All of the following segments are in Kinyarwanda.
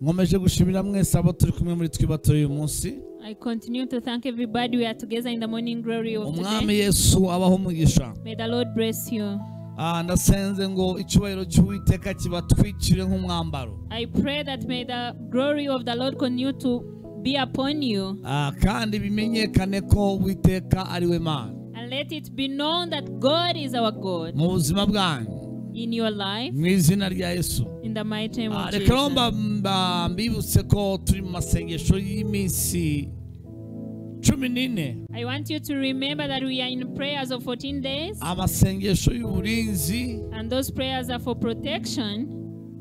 Nkomeje gushimira mwese abo turi kumwe muri twibature uyu munsi. I continue to thank everybody we are together in the morning glory of Umwami today. Yesu abaho umugisha. May the Lord bless you. Ndasenze ngo icyubahiro cy'Uwiteka kibatwikire nk'umwambaro. I pray that may the glory of the Lord continue to be upon you. Kandi bimenyekane ko Uwiteka ari we Mana. And let it be known that God is our God. Mu buzima bwanyu. In your life. Mu izina rya Yesu. In the mighty name of Reka Jesus. mbibutse ko turi mu masengesho y'iminsi 14. I want you to remember that we are in prayers of 14 days. Amasengesho y'uburinzi. And those prayers are for protection.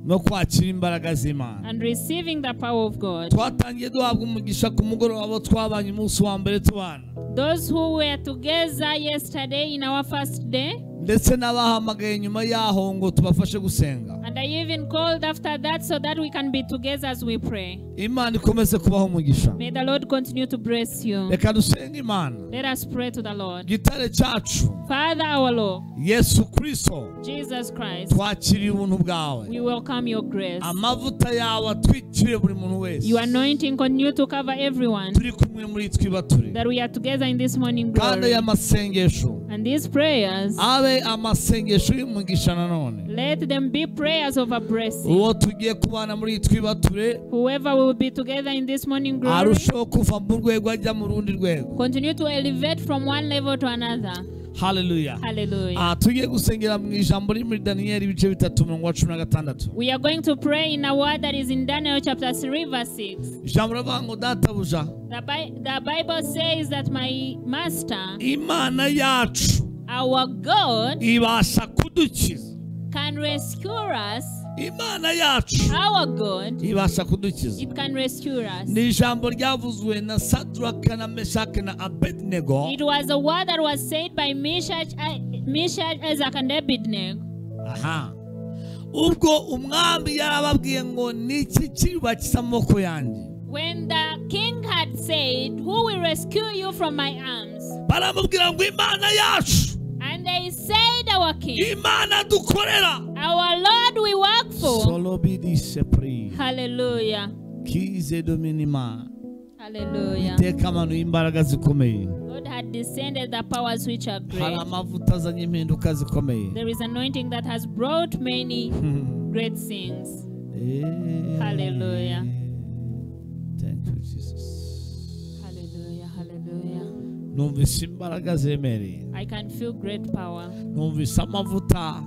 No kwakira imbaraga z'Imana. And receiving the power of God. Twatangiye duhabwa umugisha ku mugoroba abo twabanye umunsi wa mbere tubana. Those who were together yesterday in our first day. Ndetse n'abahamagaye nyuma yaho ngo tubafashe gusenga. And I even called after that so that we can be together as we pray. Imana ikomeze kubaho umugisha. May the Lord continue to bless you. Reka dusenge Imana. Let us pray to the Lord. Gitare cyacu. Father our Lord. Yesu Kristo. Jesus Christ. Twakiriye ubuntu bwawe. We welcome your grace. Amavuta yawe atwikire buri muntu wese. Your anointing continue to cover everyone. Turi kumwe muri twibature. That we are together in this morning glory. Kandi aya masengesho. And these prayers. Abe amasengesho y'umugisha nanone. Let them be prayers of a blessing. Uwo tugiye kubana muri twibature. Whoever will be together in this morning glory. Arushaho kuva mu rwego ajya mu rundi rwego. Continue to elevate from one level to another. Hallelujah. Hallelujah. Tugiye gusengera mu ijambo riri muri Daniel ibice 3:16. We are going to pray in a word that is in Daniel chapter 3 verse 6. Ijambo rivuga ngo databuja. The Bible says that my master, Imana yacu, our God, ibasha kudukiza. can rescue us. Imana yacu, our God, ibasha kudukiza. It can rescue us. Ni ijambo ryavuzwe na Sadraka na Meshaki na Abednego. It was a word that was said by Meshach, Isaac and Abednego. Aha. Ubwo umwami yarababwiye ngo niki kibakiza amaboko yanjye. When the king had said, who will rescue you from my arms? Baramubwira ngo Imana yacu. And they said, our king, Imana dukorera, our Lord we work for. Solo bidisepri. Hallelujah. Kize dominima. Hallelujah. Iteka amanu imbaraga zikomeye. God had descended the powers which are great. Hari amavuta azanye impinduka zikomeye. There is anointing that has brought many great things. Hallelujah. Thank you, Jesus. Hallelujah. Hallelujah. Numvise imbaraga zemereye. I can feel great power. Numvise amavuta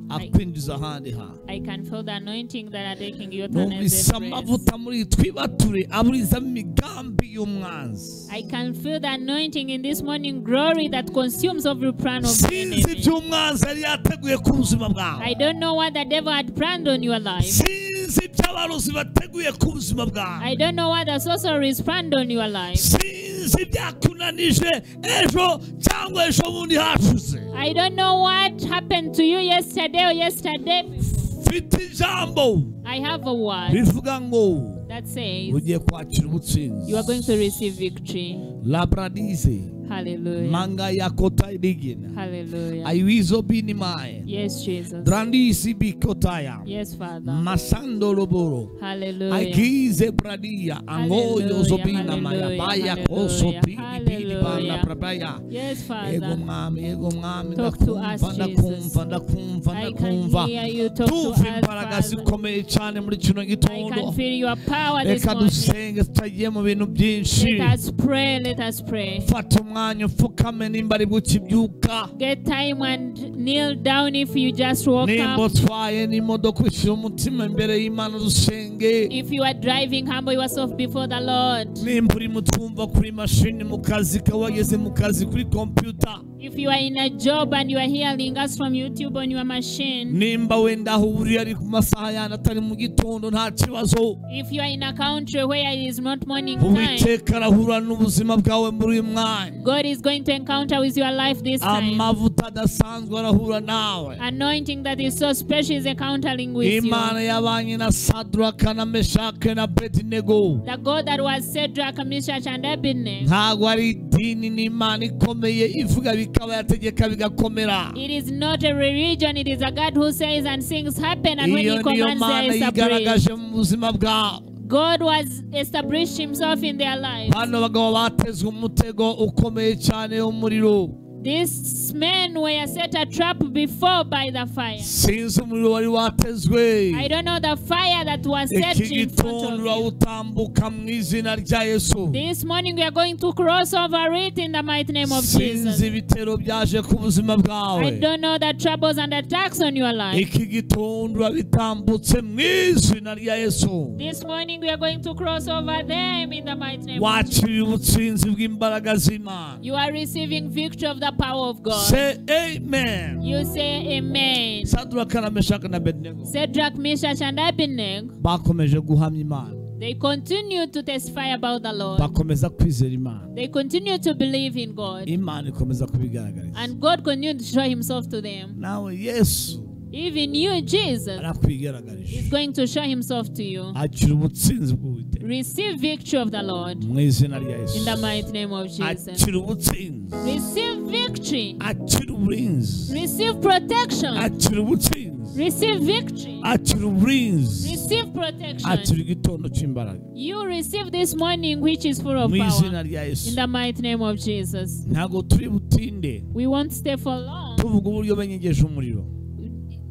akwinjiza ahandi hantu. I can feel the anointing that are taking you to another Numvise place. amavuta muri twibature aburizamo imigambi y'umwanzi. I can feel the anointing in this morning glory that consumes every plan of the enemy. Sinzi ibyo umwanzi yari yateguye ku buzima bwawe. I don't know what the devil had planned on your life. Sinzi ibyo abarozi bateguye ku buzima bwawe. I don't know what the sorceries planned on your life. Sinzi ibyakunanije ejo cyangwa ejo bundi hashize. I don't know what happened to you yesterday or yesterday. Mfite ijambo I have a word rivuga ngo that says ugiye kwakira ubutsinzi. you are going to receive victory. Labradize. Hallelujah. Manga yakota idigina. Hallelujah. Aiwizo binimae. Yes, Jesus. Drandisi bikotaya. Yes, Father. Masando loboro. Hallelujah. Aikize bradia. Angoyo zobina maya baya koso pili pili bala brabaya. Yes, Father. Ego mwami, ego mwami. Talk to us, Jesus. Ndakumva, ndakumva, I can ndakumva. hear you talk to Tumva us, imbaraga Father. zikomeye cyane muri kino I gitondo. can feel your power this Reka morning. dusenge tutagiye mu bintu byinshi. Let us pray, let us pray. Fata umwanya upfukame nimba ari bukibyuka. Get time and kneel down if you just woke Nimba up. utwaye n'imodoka ushyira umutima imbere y'Imana dusenge. If you are driving, humble yourself before the Lord. Nimba urimo utwumva kuri mashini mu kazi kawageze mu kazi kuri computer. If you are in a job and you are hearing us from YouTube on your machine. Nimba wenda aho uri ari ku masaha yandi atari mu gitondo nta kibazo. If you are in a country where it is not morning time. Uwiteka arahura n'ubuzima bwawe muri uyu mwanya. God is going to encounter with your life this time. Amavuta Amavuta adasanzwe arahura nawe. Anointing that is so special is encountering with you. Imana yabanye na Sadraka na Meshake na Abednego. The God that was Shadrach, Meshach, and Abednego. Ntabwo ari idini, ni Imana ikomeye ivuga bikaba yategeka bigakomera. It is not a religion, it is a God who says and things happen, and when Iyo he niyo commands Mana there is a break. yigaragaje mu buzima bwabo. God was established himself in their lives. Bano bagabo batezwe umutego ukomeye cyane w'umuriro. These men were set a trap before by the fire. Sinzi umuriro wari watezwe. I don't know the fire that was set Iki in front gitondo of you. urawutambuka mu izina rya Yesu. This morning we are going to cross over it in the mighty name of Jesus. Sinzi ibitero byaje ku buzima I bwawe. don't know the troubles and attacks on your life. Iki gitondo urabitambutse mu izina rya Yesu. This morning we are going to cross over them in the mighty name of Jesus. Wakiriye ubutsinzi bw'imbaraga z'Imana. You are receiving victory of the power of God. Say amen. You say amen. Sadraka na Meshaki na Abednego Shadrach, Meshach, and Abednego, bakomeje guhamya Imana. they continue to testify about the Lord. Bakomeza kwizera Imana. They continue to believe in God. Imana ikomeza kubigaragariza. And God continued to show himself to them. Nawe Yesu Even you, Jesus, arakwigaragarisha. is going to show himself to you. Akira ubutsinzi bw'Uwiteka. Receive victory of the Lord Mu izina rya Yesu. in the mighty name of Jesus. Akira ubutsinzi. Receive victory. Akira uburinzi. Receive protection. Akira ubutsinzi. Receive victory. Akira uburinzi. Receive protection. Akira igitondo cy'imbaraga. You receive this morning which is full of Mu izina power. rya Yesu. In the mighty name of Jesus. Ntabwo turi butinde We won't stay for long. tuvuga uburyo benyegeje umuriro.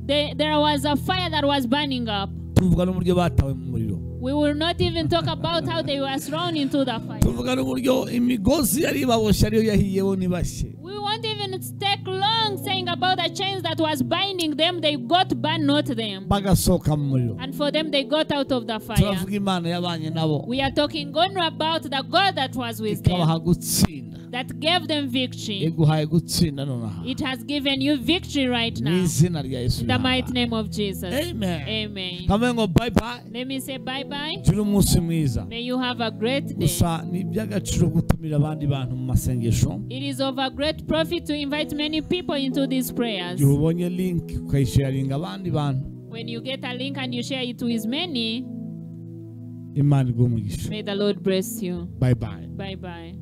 There was a fire that was burning up. Tuvuga n'uburyo batawe mu muriro. We will not even talk about how they were thrown into the fire. Tuvuga n'uburyo imigozi yari ibaboshye ariyo yahiyeho ntibashye. We won't even take long saying about the chains that was binding them. They got burned, not them. Bagasohoka mu muriro. And for them, they got out of the fire. Turavuga Imana yabanye nabo. We are talking only about the God that was with them, Ikabaha gutsinda. that gave them victory. Iguhaye gutsinda nonaha. It has given you victory right Mu now. izina rya Yesu. In the mighty name of Jesus. Amen. Amen. Kamwe ngo bye bye. Let me say bye bye. Turi umunsi mwiza. May you have a great day. Gusa ni iby'agaciro gutumira abandi bantu mu masengesho. It is of a great profit to invite many people into these prayers. Igihe ubonye link ukayisharinga abandi bantu. When you get a link and you share it with many, Imana iguhe umugisha. may the Lord bless you. Bye bye. Bye bye.